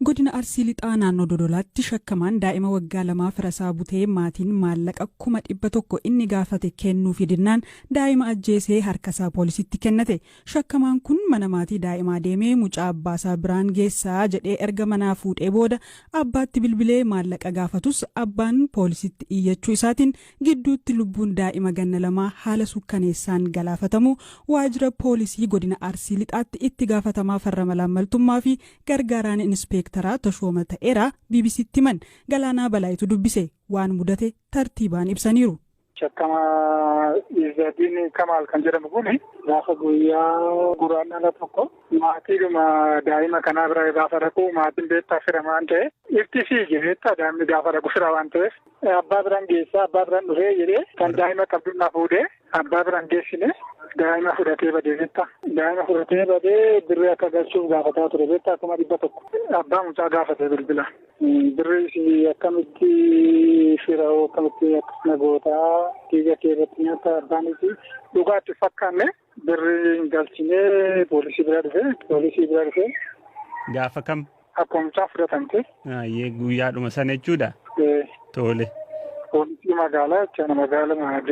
Godina Arsii Lixaa naannoo Dodolaatti shakkamaan daa'ima waggaa 2 firasaa butee maatiin maallaqa 100,000 inni gaafate kennuufii didnaan daa'ima ajjeesee harkasaa poolisitti kennate. Shakkamaan kun mana maatii daa'imaa deemee mucaa abbaasaa biraan geessaa jedhee erga manaa fuudhee booda abbaatti bilbilee maallaqa gaafatus abbaan poolisitti iyyachuu isaatiin gidduutti lubbuun daa'ima ganna 2 haala sukkaneessaan galaafatamu waajjira poolisii godina Arsii Lixaatti itti gaafatamaa farra malaammaltummaa fi gargaaraan inspeektaraa Tashooma Ta'eeraa BBCtti himan. Galaanaa Balaayitu dubbise, waan mudate tartiibaan ibsaniiru. Shakkama Izzadiin Kamaal kan jedhamu kun gaafa guyyaa Guraandhala 1 maatiidhuma daa'ima kanaa bira gaafa dhaqu, maatiin beektaa fira waan ta'eef itti fiige. Beektaa, daa'imni gaafa dhaqu fira waan ta'eef abbaa biraan geessaa, abbaa biraan dhufee jedhee kan daa'ima qabdu na fuudhee abbaa biraan geessine, daa'ima fudhatee badee. Beektaa, daa'ima fudhatee badee birrii akka galchuuf gaafataa ture. Beektaa, 100,000 abbaa mucaa gaafate bilbila. Birrii akkamitti fira, akkamitti akkasuma gootaa, dhiiga kee irratti nyaata? Abbaanis dhugaatti fakkaanne birrii hin galchinee poolisii bira dhufe, poolisii bira dhufe. Gaafa kam? Akkuma mucaa fudhatamte. Guyyaadhuma sana jechuudha. Tole. Poolisii magaalaa jechuudha, magaalaa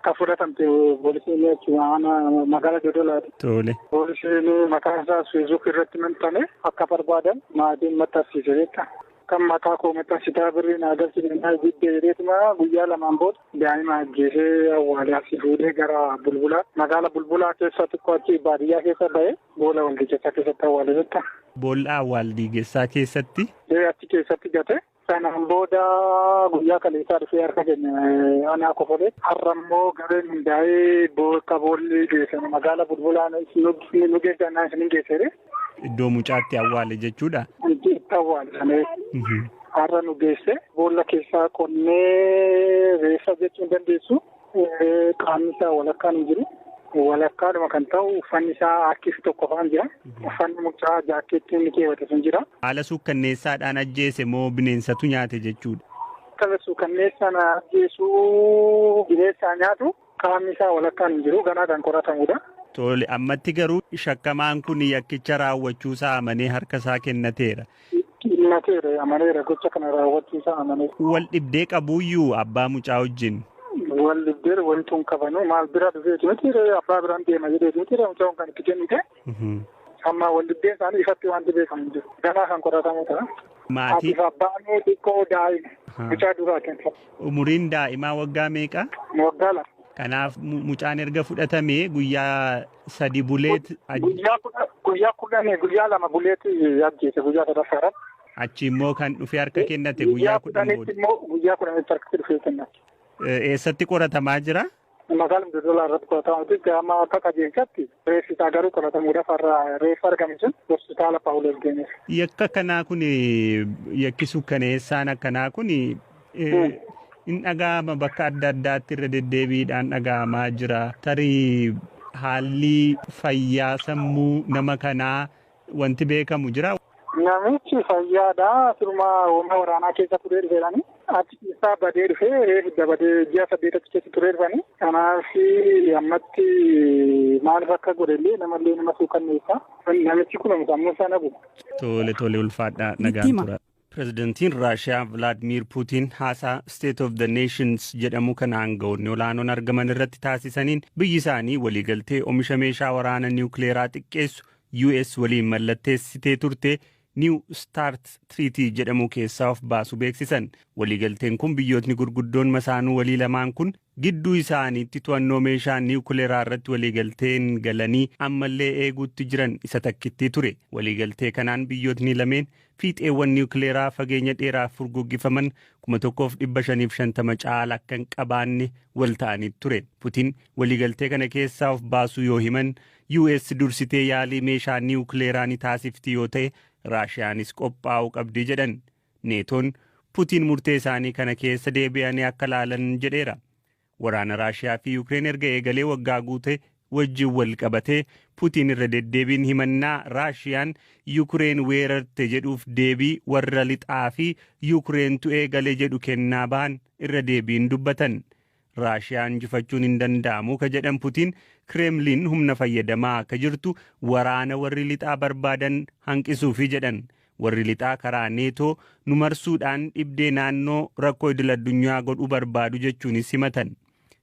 kan fudhatamte poolisiin jechuudha, magaalaa Dodolaati. Tole. Poolisiin maqaan isaa Feesbuuk irratti maxxane akka barbaadan maatiin maxxansiise jechuudha. Kan mataa koo maxxansitaa, birrii naa galchine naa diddee jedheetuma guyyaa 2n booda daa'ima ajjeesee awwaalee asii fuudhee gara Bulbulaa, magaala Bulbulaa keessa xiqqoo achi baadiyyaa keessa ba'ee boola waldiigessaa keessatti awwaale jechuudha. Boolla awwaal diigessaa keessatti? Achi keessatti gate. Sanaan booda guyyaa kaleessaa dhufee harka keenya aanaa Kofolee. Har'a immoo gareen hundaa'ee bakka boolli geessan magaala Bulbulaan nu geessan isin geessere. Iddoo mucaatti awwaale jechuudha. Itti awwaale sana har'a nu geesse. Boolla keessaa qonnee reeffa jechuu hin dandeessu. Qaamni isaa walakkaan hin jiru. Walakkaadhuma kan ta'u uffanni isaa harkisi tokko fa'aan jira. Uffanni mucaa jaakkeettii inni keewwate sun jira. Haala suukkanneessaadhaan ajjeese moo bineensatu nyaate jechuudha? Haala suukkanneessaan ajjeesuu, bineensaa nyaatu, qaamni isaa walakkaan hin jiru, ganaa kan qoratamudha. Tole, ammatti garuu shakkamaan kun yakkicha raawwachuusaa amanee harka isaa kennateera. Kennateera, amaneera, gocha kana raawwachuusaa amaneera. Wal dhibdee qabuuyyuu abbaa mucaa wajjin? Wal dhibdee wanti hin qabanu, maal bira dhufeeti miti, abbaa biraan deema jedheeti miti mucaan kan itti kennite. Amma wal dhibdeen isaanii ifatti wanti beekamu hin jiru. Ganaa kan qoratamu ta'a. Maatii. Haatiif abbaan xiqqoo daa'ima. Mucaa duraa kenna. Umuriin daa'imaa waggaa meeqa? Waggaa 2. Kanaaf mucaan erga fudhatamee guyyaa 3 buleet. Guyyaa 10, guyyaa 2 buleet ajjeese guyyaa sadaffaarratti. Achi immoo kan dhufee harka kennate guyyaa 10 booda. Immoo guyyaa 10tti harkatti dhufee kennate. Eessatti qoratamaa jira? Magaalaa Dodolaa irratti qoratamaa, amma akka qajeelchatti reeffi isaa garuu qoratamuudhaaf har'a reeffa argame sun hospitaala Paawuloos geesseera. Yakka akkanaa kun, yakki sukkaneessaan akkanaa kun hin dhaga'ama, bakka adda addaatti irra deddeebiidhaan dhaga'amaa jira. Tarii haalli fayyaa sammuu nama kanaa wanti beekamu jira? Namichi fayyaadha. Sirumaa humna waraanaa keessa turee dhufeedhani. Achi keessaa badee dhufee reefu dabadee ji'a 8 achi keessa turee dhufani. Kanaaf ammatti maaliif akka godhellee namallee nama suukanneessa. Namichi kun sammuu isaa nagu. Tole, ulfaadhaa, nagaan tura. Pireezidantiin Raashiyaa Vilaadimiir Puutiin haasaa State of the Nations jedhamu kan aangawoonni olaanoon argaman irratti taasisaniin biyyi isaanii waliigaltee oomisha meeshaa waraana niwukileeraa xiqqeessu US waliin mallatteessitee turte New Start Treaty jedhamu keessaa of baasu beeksisan. Waliigalteen kun biyyootni gurguddoon masaanuu walii lamaan kun gidduu isaaniitti to'annoo meeshaa niwukileeraa irratti waliigalteen galanii ammallee eeguutti jiran isa takkittii ture. Waliigaltee kanaan biyyootni lameen fiixeewwan niwukileeraa fageenya dheeraaf furguggifaman 1550 caala akka hin qabaanne wal ta'anii ture. Putiin waliigaltee kana keessaa of baasuu yoo himan, US dursitee yaalii meeshaa niwukileeraa ni taasifti yoo ta'e Raashiyaanis qophaa'uu qabdi jedhan. Neetoon Putiin murtee isaanii kana keessa deebi'anii akka laalan jedheera. Waraana Raashiyaa fi Yuukireen erga eegalee waggaa guute wajjin wal qabatee Putiin irra deddeebiin himannaa Raashiyaan Yuukireen weerarte jedhuuf deebii warra lixaa fi Yuukireentu eegale jedhu kennaa bahan irra deebiin dubbatan. Raashiyaan injifachuun hin danda'amu ka jedhan Putiin, Kireemliin humna fayyadamaa akka jirtu waraana warri lixaa barbaadan hanqisuufi jedhan. Warri lixaa karaa Neetoo nu marsuudhaan dhibdee naannoo rakkoo idil addunyaa godhuu barbaadu jechuunis himatan.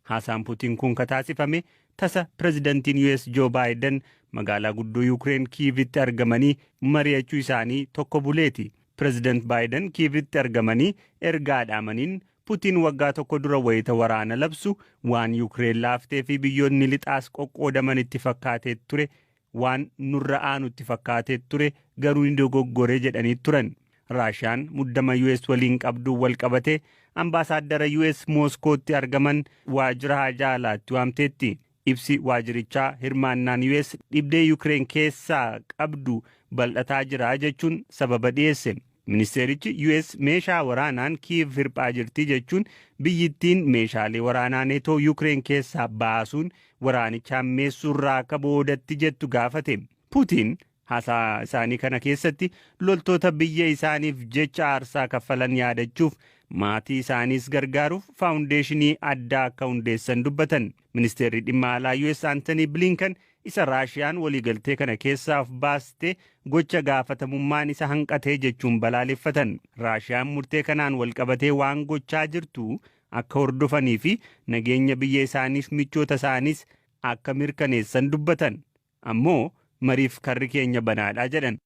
Haasaan Puutiin kun ka taasifame tasa pirezidantiin US Joo Baayiden magaalaa guddoo Yuukireen Kiivitti argamanii mari'achuu isaanii tokko buleeti. Pireezidant Baayiden Kiivitti argamanii ergaa dhaamaniin, Putiin waggaa tokko dura wayita waraana labsu waan Yuukireen laaftee fi biyyoonni lixaas qoqqoodaman itti fakkaatee ture, waan nurra aanu itti fakkaatee ture, garuu ni dogoggore jedhanii turan. Raashiyaan muddama US waliin qabduun wal qabatee ambaasaaddara US Mooskootti argaman waajjira haajaa alaatti waamteetti. Ibsi waajjirichaa hirmaannaan US dhibdee Yuukireen keessaa qabdu bal'ataa jira jechuun sababa dhiyeesse. Ministeerichi US meeshaa waraanaan Kiiv hirphaa jirti jechuun, biyyittiin meeshaalee waraanaa Neetoo Yuukireen keessaa baasuun waraanicha hammeessuurraa akka boodatti jettu gaafate. Puutiin haasaa isaanii kana keessatti loltoota biyya isaaniif jecha aarsaa kaffalan yaadachuuf, maatii isaaniis gargaaruuf faawundeeshinii addaa akka hundeessan dubbatan. Ministeerri dhimma alaa US Antony Blinken isa Raashiyaan waliigaltee kana keessaa of baaste gocha gaafatamummaan isa hanqatee jechuun balaaleffatan. Raashiyaan murtee kanaan walqabatee waan gochaa jirtu akka hordofanii fi nageenya biyya isaaniif michoota isaaniis akka mirkaneessan dubbatan. Ammoo mariif karri keenya banaadha jedhan.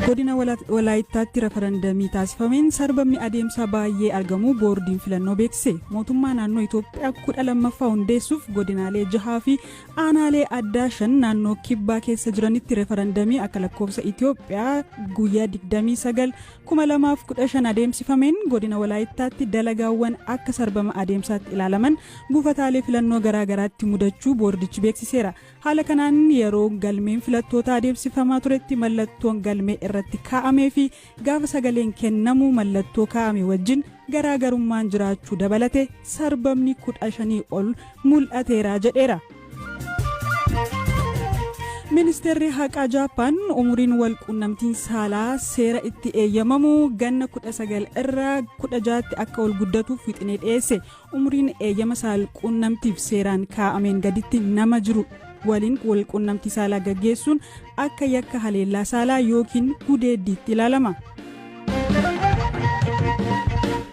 Godina Walaayittaatti referandamii taasifameen sarbamni adeemsa baay'ee argamu boordiin filannoo beeksise. Mootummaa naannoo Itoophiyaa 12ffaa hundeessuuf godinaalee jahaa fi aanaalee addaa shan naannoo kibbaa keessa jiranitti referandamii akka lakkoofsa Itoophiyaa guyyaa 29 2015 adeemsifameen godina Walaayittaatti dalagaawwan akka sarbama adeemsaatti ilaalaman buufataalee filannoo garaagaraatti mudachuu boordichi beeksiseera. Haala kanaan yeroo galmeen filattoota adeemsifamaa turetti mallattoon galmee irratti kaa'amee fi gaafa sagaleen kennamu mallattoo kaa'ame wajjin garaagarummaan jiraachuu dabalate sarbamni 15 ol mul'ateera jedheera. Ministeerri Haqaa Jaappaan umuriin wal quunnamtiin saalaa seera itti eeyyamamu ganna 19 irraa 16tti akka ol guddatuuf wixinee dhiyeesse. Umuriin eeyyama saal quunnamtiif seeraan kaa'ameen gaditti nama jiru waliin wal quunnamtii saalaa gaggeessuun akka yakka haleellaa saalaa yookiin gudeeddiitti ilaalama.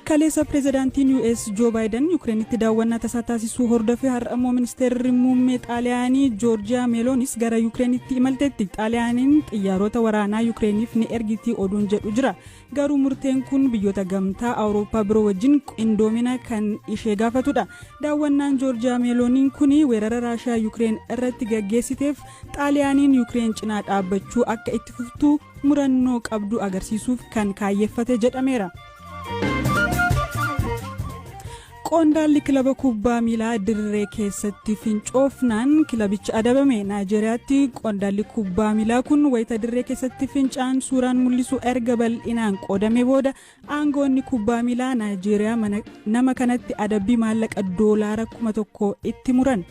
Kaleessa pireezidaantiin US Joo Baayiden Yukireenitti daawwannaa tasaa taasisuu hordofee, har'a immoo ministeerri muummee Xaaliyaanii Joorjiyaa Meeloonis gara Yukireenitti imalteetti. Xaaliyaaniin xiyyaarota waraanaa Yukireeniif ni ergiti oduun jedhu jira, garuu murteen kun biyyoota Gamtaa Awurooppaa biroo wajjin qindoomina kan ishee gaafatudha. Daawwannaan Joorjiyaa Meelooniin kun weerara Raashiyaa Yukireen irratti gaggeessiteef Xaaliyaaniin Yukireen cinaa dhaabbachuu akka itti fuftuu murannoo qabdu agarsiisuuf kan kaayyeeffate jedhameera. Qondaalli kilaba kubbaa miilaa dirree keessatti fincoofnaan kilabichi adabame. Naayijeeriyaatti qondaalli kubbaa miilaa kun wayita dirree keessatti fincaan suuraan mul'isu erga bal'inaan qoodame booda, aangoonni kubbaa miilaa Naayijeeriyaa nama kanatti adabbii maallaqa doolaara 1000 itti muran.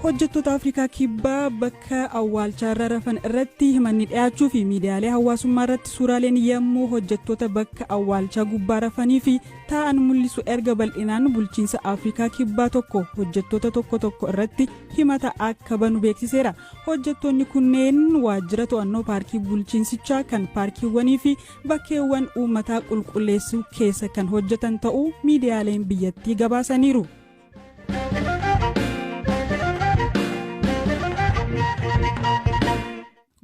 Hojjettoota Afrikaa Kibbaa bakka awwaalchaarra rafan irratti himanni dhiyaachuu fi miidiyaalee hawaasummaa irratti suuraaleen yommuu hojjettoota bakka awwaalchaa gubbaa rafanii fi taa'an mul'isu erga bal'inaan, bulchiinsa Afrikaa Kibbaa tokko hojjettoota tokko tokko irratti himata akka banu beeksiseera. Hojjettoonni kunneen waajjira to'annoo paarkii bulchiinsichaa kan paarkiiwwanii fi bakkeewwan uummataa qulqulleessuu keessa kan hojjetan ta'uu miidiyaaleen biyyattii gabaasaniiru.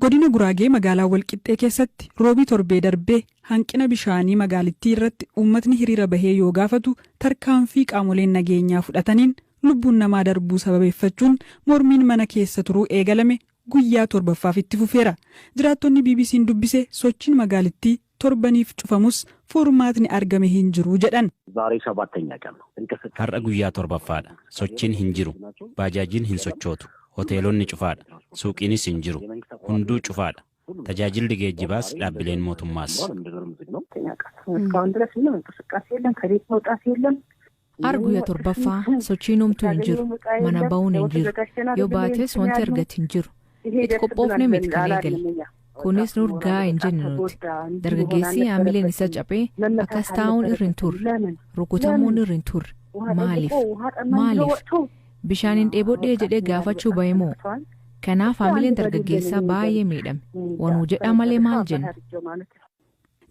Godina Guraagee magaalaa Walqixxee keessatti roobii torbee darbee hanqina bishaanii magaalittii irratti uummatni hiriira bahee yoo gaafatu tarkaanfii qaamoleen nageenyaa fudhataniin lubbuun namaa darbuu sababeeffachuun mormiin mana keessa turuu eegalame guyyaa torbaffaaf itti fufeera. Jiraattonni BBC'n dubbise sochiin magaalittii torbaniif cufamus furmaatni argame hin jiru jedhan. ዛሬ ሰባተኛ ቀን ነው። እንቅስቃሴ Har'a guyyaa torbaffaadha. Sochiin hin jiru. Baajaajiin hin sochootu. Hoteelonni cufaadha. Suuqiinis hin jiru. Hunduu cufaadha. Tajaajilli geejjibaas dhaabbileen mootummaas. ዝግ ነው። እስካሁን ድረስ ምንም እንቅስቃሴ የለም። ከቤት መውጣት የለም። Har guyyaa torbaffaa sochiin homtuu hin jiru. Mana ba'uun hin jiru. Yoo baates wanti argatu hin jiru. Itti qophoofne miti kan eegalle. Kunis nur gahaa hin jenne nuti. Dargaggeessi haamileen isa cabee akkas taa'uun irra hin turre. Rukutamuun irra hin turre. Maaliif? Maaliif? Bishaan hin dheebodhee jedhee gaafachuu bahe moo? Kanaaf haamileen dargaggeessaa baay'ee miidhame. Wanuu jedhaa malee maal jenna?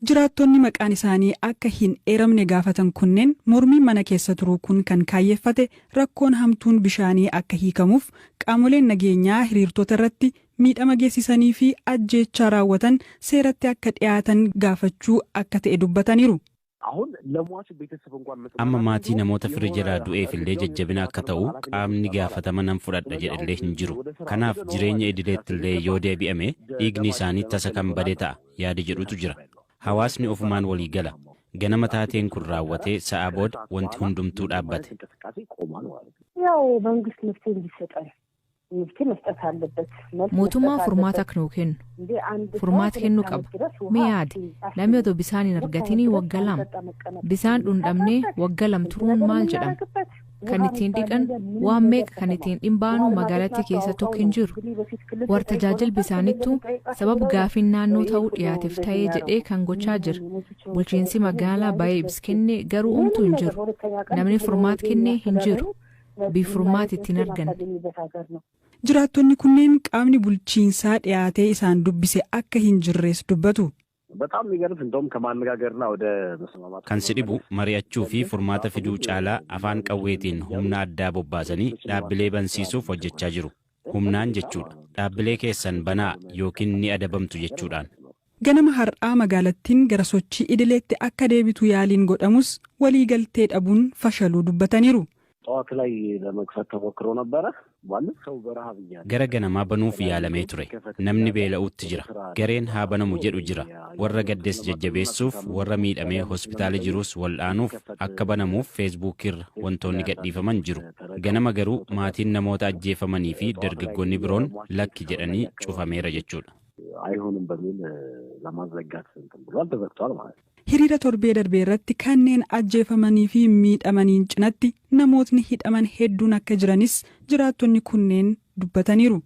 Jiraattonni maqaan isaanii akka hin eeramne gaafatan kunneen mormiin mana keessa turuu kun kan kaayyeffate rakkoon hamtuun bishaanii akka hiikamuuf, qaamoleen nageenyaa hiriirtota irratti miidhama geessisanii fi ajjeechaa raawwatan seeratti akka dhiyaatan gaafachuu akka ta'e dubbataniiru. Amma maatii namoota firri jalaa du'eef illee jajjabina akka ta'u qaamni gaafatama nan fudhadha jedhellee hin jiru. Kanaaf jireenya idileetti illee yoo deebi'ame dhiigni isaanii tasa kan bade ta'a yaada jedhutu jira. Hawaasni ofumaan walii gala. Ganama taateen kun raawwatee sa'a booda wanti hundumtuu dhaabbate. ያው መንግስት መፍትሄ እንዲሰጠን መፍትሄ መስጠት አለበት። Mootummaan furmaata akka nuu kennu. Furmaata kennuu qaba. Mee yaadi, namni otoo bishaan hin argatinii waggaa 2, bishaan dhundhamnee waggaa 2 turuun maal jedhama? Kan ittiin dhiqan waan meeqa, kan ittiin dhimbaanu magaalattii keessa tokko hin jiru. Warra tajaajila bishaanittuu sababa gaafiin naannoo ta'uu dhiyaateef ta'ee jedhee kan gochaa jira. Bulchiinsi magaalaa baay'ee ibs kennee garuu homtuu hin jiru. Namni furmaata kennee hin jiru. Bii furmaata ittiin arganne. Jiraattonni kunneen qaamni bulchiinsaa dhiyaatee isaan dubbise akka hin jirres dubbatu. በጣም የሚገርም እንደውም ከማነጋገርና ወደ መስማማት Kan si dhibu mari'achuu fi furmaata fiduu caalaa afaan qawweetiin humna addaa bobbaasanii dhaabbilee bansiisuuf hojjechaa jiru. Humnaan jechuudha. Dhaabbilee keessan banaa yookiin ni adabamtu jechuudhaan. Ganama har'aa magaalattiin gara sochii idileetti akka deebitu yaaliin godhamus waliigaltee dhabuun fashaluu dubbataniiru. ጠዋት ላይ ለመክፈት ተሞክሮ ነበረ። ማለት ሰው በረሃብ እያለ Gara ganamaa banuuf yaalamee ture. Namni beela'uutti jira. Gareen haa banamu jedhu jira. Warra gaddes jajjabeessuuf, warra miidhamee hospitaala jirus wal'aanuuf akka banamuuf Feesbuukirra wantoonni gadhiifaman jiru. Ganama garuu maatiin namoota ajjeefamanii fi dargaggoonni biroon lakki jedhanii cufameera jechuudha. አይሆንም በሚል ለማዘጋት እንትን ብሏል። ተዘግቷል ማለት ነው። Hiriira torbee darbee irratti kanneen ajjeefamanii fi miidhamaniin cinatti namootni hidhaman hedduun akka jiranis jiraattonni kunneen dubbataniiru.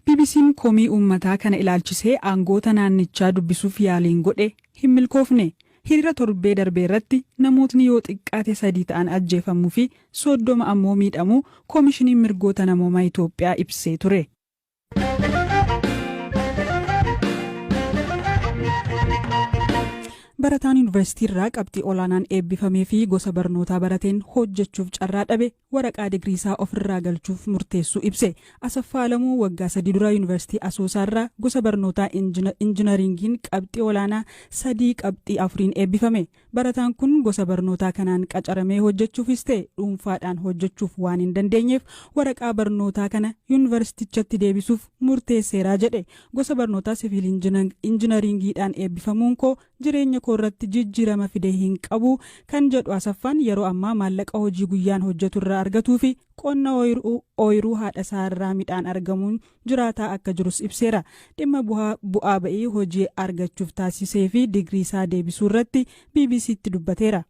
BBC'n komii uummataa kana ilaalchisee aangoota naannichaa dubbisuuf yaaliin godhe hin milkoofne. Hiriira torbee darbee irratti namootni yoo xiqqaate sadii ta'an ajjeefamuu fi 30 ammoo miidhamuu Koomishiniin Mirgoota Namoomaa Itoophiyaa ibsee ture. Barataan yuunivarsiitii irraa qabxii olaanaan eebbifamee fi gosa barnootaa barateen hojjechuuf carraa dhabe waraqaa digirii isaa ofirraa galchuuf murteessuu ibse. Asaffaa Alamuu waggaa 3 dura Yuunivarsiitii Asoosaa irraa gosa barnootaa injinaringiin qabxii olaanaa 3.4n eebbifame. Barataan kun gosa barnootaa kanaan qacaramee hojjechuufis ta'e dhuunfaadhaan hojjechuuf waan hin dandeenyeef waraqaa barnootaa kana yuunivarsiitichatti deebisuuf murteesseeraa jedhe. Gosa barnootaa siviil injinaringiidhaan eebbifamuun koo jireenya koo irratti jijjiirama fide hin qabu kan jedhu Asaffaan, yeroo ammaa maallaqa hojii guyyaan hojjetu irraa argatuu fi qonna ooyiruu haadha isaa irraa midhaan argamuun jiraataa akka jirus ibseera. Dhimma bu'aa ba'ii hojii argachuuf taasisee fi digirii isaa deebisuu irratti BBCtti dubbateera.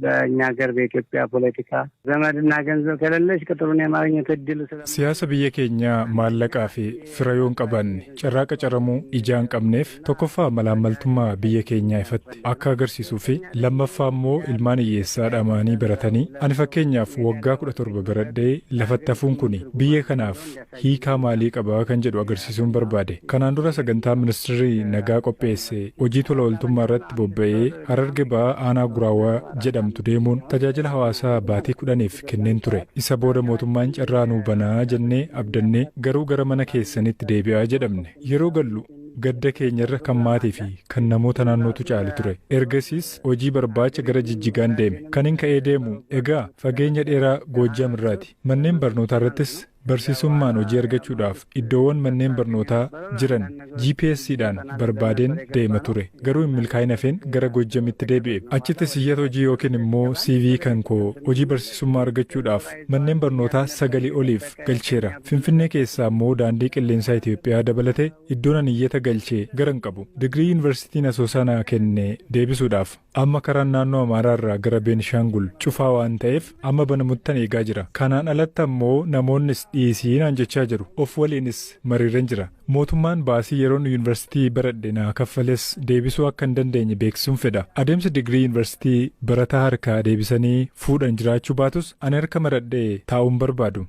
በእኛ ሀገር በኢትዮጵያ ፖለቲካ ዘመድና ገንዘብ ከሌለሽ ቅጥሩን የማግኘት እድሉ ስለ Siyaasa biyya keenyaa maallaqaa fi fira yoo hin qabaanne carraa qacaramuu ijaa hin qabneef, tokkoffaa malaammaltummaa biyya keenyaa ifatti akka agarsiisuu fi lammaffaa immoo ilmaan hiyyeessaa dhama'anii baratanii, ani fakkeenyaaf waggaa 17 baradhee lafatti hafuun kun biyya kanaaf hiikaa maalii qabaa kan jedhu agarsiisuun barbaade. Kanaan dura sagantaa ministeerri nagaa qopheesse hojii tola ooltummaa irratti bobba'ee Hararge Ba'aa aanaa Guraawaa jedhamtu deemuun tajaajila hawaasaa baatii 10f kenneen ture. Isa booda mootummaan carraa nuu banaa jennee abdannee, garuu gara mana keessanitti deebi'aa jedhamne. Yeroo gallu gadda keenyarra kan maatii fi kan namoota naannootu caale ture. Ergasiis hojii barbaacha gara Jijjigaan deeme. Kan hin ka'ee deemu egaa fageenya dheeraa Goojjam irraati. Manneen barnootaa irrattis barsiisummaan hojii argachuudhaaf iddoowwan manneen barnootaa jiran GPSdhaan barbaadeen deema ture. Garuu hin milkaa'in hafeen gara Goojjamitti deebi'e. Achittis iyyata hojii yookiin immoo CV kan koo hojii barsiisummaa argachuudhaaf manneen barnootaa sagalii oliif galcheera. Finfinnee keessaa immoo Daandii Qilleensaa Itoophiyaa dabalatee iddoon ani iyyata galchee gara hin qabu. Digirii yuunivarsiitiin Asoosaa naa kenne deebisuudhaaf amma karaan naannoo Amaaraa irraa gara Beenishaangul cufaa waan ta'eef amma banamuttan eegaa jira. Kanaan alatti ammoo namoonnis Dhiisii naan jechaa jiru. Of waliinis mariirran jira. Mootummaan baasii yeroon yuunivarsiitii baradhe naa kaffales deebisuu akka hin dandeenye beeksisuun fedha. Adeemsa digirii yuunivarsiitii barataa harkaa deebisanii fuudhan jiraachuu baatus, ani harka maradhee taa'uun barbaadu.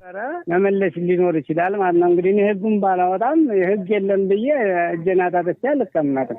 መመለስ ሊኖር ይችላል ማለት ነው። እንግዲህ እኔ ህጉን ባላወጣም ህግ የለም ብዬ እጄን አጣጥፌ አልቀመጥም።